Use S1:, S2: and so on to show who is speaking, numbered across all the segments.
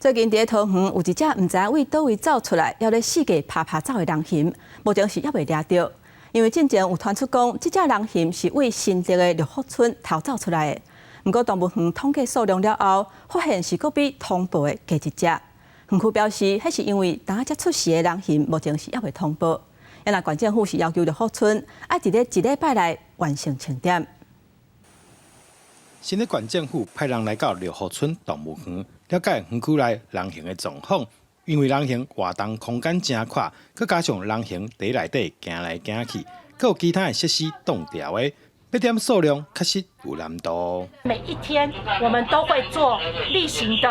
S1: 最近佇桃園有一隻毋知影對佗位走出來，猶咧四界趴趴走的人熊，目前是猶未掠著。因為進前有傳出講，這隻人熊是對新竹的六福村逃走出來的。毋過動物園統計數量了後，發現是閣比通報的低一隻。園區表示，彼是因為昨才出世的人熊，目前是猶未通報。啊，若縣政府是要求六福村愛佇咧一禮拜內完成清點。
S2: 新竹縣政府派人來到六福村動物園，了解園區內人熊的狀況。因為人熊活動空間誠闊，閣加上人熊佇內底行來行去，閣有其他的設施擋牢的，欲點數量確實有難度。
S3: 每一天我們都會做例行的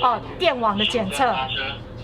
S3: 哦電網的檢測、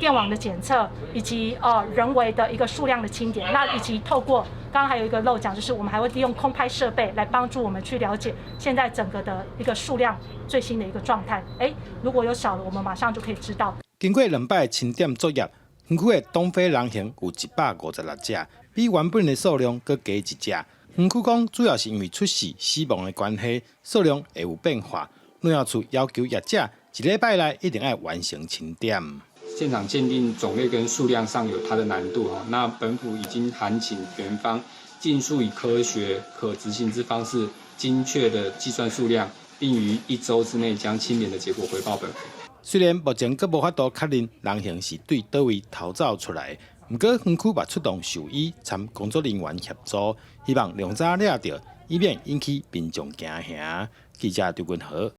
S3: 電網的檢測以及人為的一個數量的清點。那以及透過剛剛還有一個漏講，就是我們還會利用空拍設備來幫助我們去了解現在整個的一個數量最新的一個狀態。誒，如果有少了，我們馬上就可以知道。
S2: 經過兩擺清點作業，園區的東非人熊有156隻，比原本的數量閣低一隻。園區講，主要是因為出世死亡的關係，數量會有變化。農業處要求業者一禮拜內一定愛完成清點。
S4: 現場鑑定種類跟數量上有它的難度哈。那本府已經函請園方盡速以科學可執行之方式，精確的計算數量，並於一周之內將清點的結果回報本府。
S2: 雖然目前閣無法度確認人熊是對佗位逃走出來，毋過園區嘛出動獸醫參工作人員協助，希望量早掠著，以免引起民眾驚嚇。記者張君和。